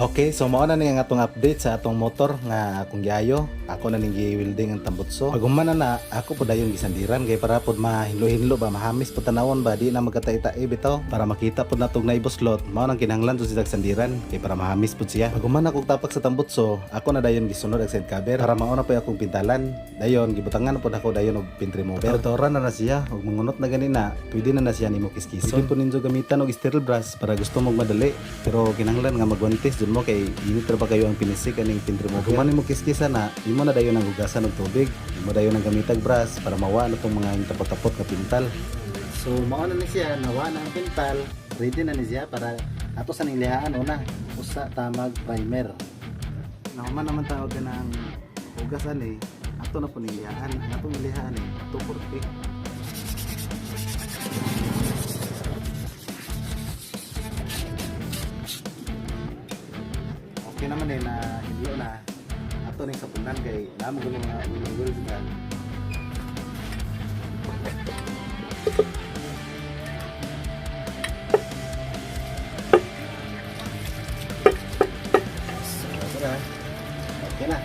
Okay, so mao na ni ang atong update sa atong motor nga akong giayo. Ako na ning gi-welding ang tambutso. Pag human na na, ako pud dayon gisandiran kay para pud mahinlo-hinlo ba, mahamis pud tanawon ba, di na magkatay-tay bitaw para makita pud natong naibuslot. Mao nang kinahanglan jud siya sandiran kay para mahamis pud siya. Pag human ako tapak sa tambutso, ako na dayon gisunod ang side cover para mao na pud akong pintalan. Dayon gibutangan na pud ako dayon og paint remover. Tortoran na na siya ug mangunot na gani na, pwede na na siya nimo kiskison. Pwede pud ninyo gamitan og steel brush para gusto mong madali, pero kinahanglan nga magwantes jud mo kay init ra ba kayo ang pinisik aning paint remover. Kung man nimo kiskisan na, imo na dayon ang hugasan og tubig. Imo dayon ang gamitag brush para mawa na tong mga tapot-tapot nga pintal. So mao na ni siya, nawa na ang pintal, ready na ni siya para ato sa ning lihaan una usa tamag primer. Nahuman naman tawag ka ng hugasan eh, ato na po ning lihaan. Ang atong lihaan eh 240. Okay naman eh na hinlo na ato ning sapunan kay namo gud mga wheel sa. So, tara. Okay na.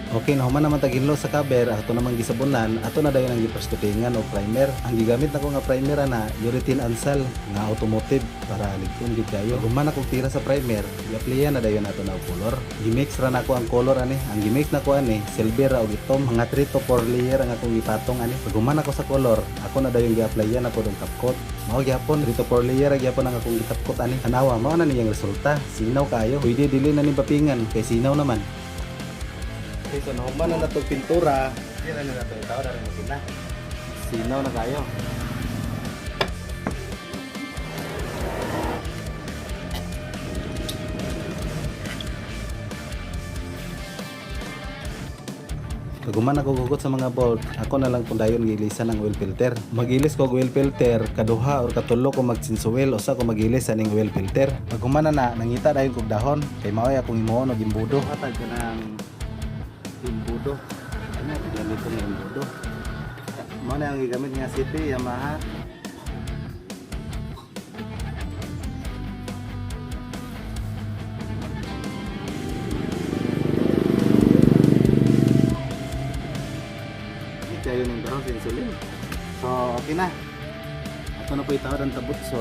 Okay, nahuman naman tag hinlo sa cover, ato namang gisabunan, ato na dayon ang gi-first coatingan o primer. Ang gigamit nako nga primer ana, urethane ansal nga automotive para lig-on gid kayo. Human akong tira sa primer, gi-applyan na dayon ato na og color. Gi-mix ra nako ang color ani. Ang gi-mix nako ani, silver ra og itom, mga 3 to 4 layer ang akong gipatong ani. Pag human ako sa color, ako na dayon gi-applyan na pod ang top coat. Mao gyapon 3 to 4 layer ra gyapon ang akong gi-top coat ani. Tanawa, mao na niyang resulta. Sinaw kayo. Pwede dili na ni papingan kay sinaw naman. Okay, so nahuman na natong pintura. Tira na nato itaw na rin makina. Sinaw na kayo. Pag human ako gugot sa mga bolt, ako na lang kung dayon gilisan ang oil filter. Magilis ko og oil filter, kaduha or katulo ko magsinsuwel, usa ko magilis aning oil filter. Pag human na na, nangita dayon kog dahon, kay maoy akong himuon og imbudo. Hatag ka ng imbudo. Ano yung gamit nga imbudo? Mao na ang gigamit nga CP Yamaha. Kayo ng dahon sa insulin. So, okay na. Ato na po itawad ang tabot. So,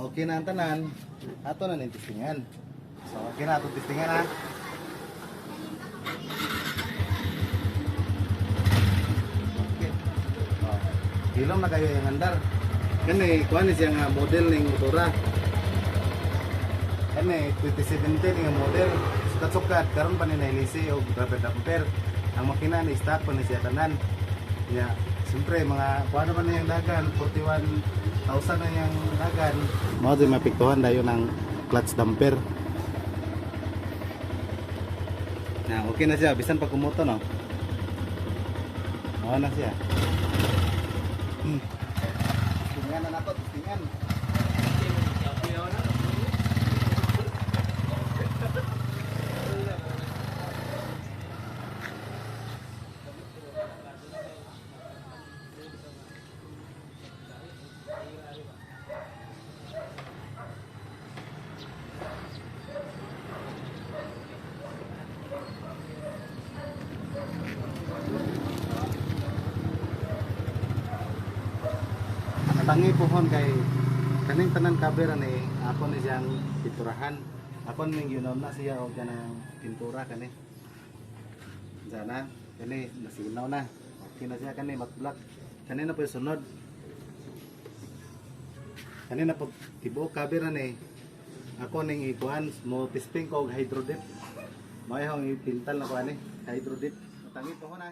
okay na ang tanan. Ato na ning testingan. So, okay na atong testingan ha. Okay. Oh, hilom na kayo yung andar. Kani, kuha ni siya nga model ning motora. Kani, 2017 nga model. Sukat-sukat, karon pa ni nailisi og rubber damper. Ang makina ni stock pa ni siya tanan. Ya, siyempre mga kuha naman na yung dagan, 41,000 na yung dagan. Mao di mapiktuhan dayon ang clutch damper. Na, okay na siya bisan pag kumoto no. Mao na siya. Tingnan na nato, tingnan. Natangi pohon kay kaning tanan cover ani ako ni siyang pinturahan. Ako ning giunom na siya og kanang pintura kani. Sana kani nasinaw na. Okay na siya kani matte black. Kani na po yung sunod. Kani na po tibuok cover ani. Ako ning ikuan mo testing ko og hydro dip. Mao yung ipintal na ko ani hydro dip. Natangi pohon ha.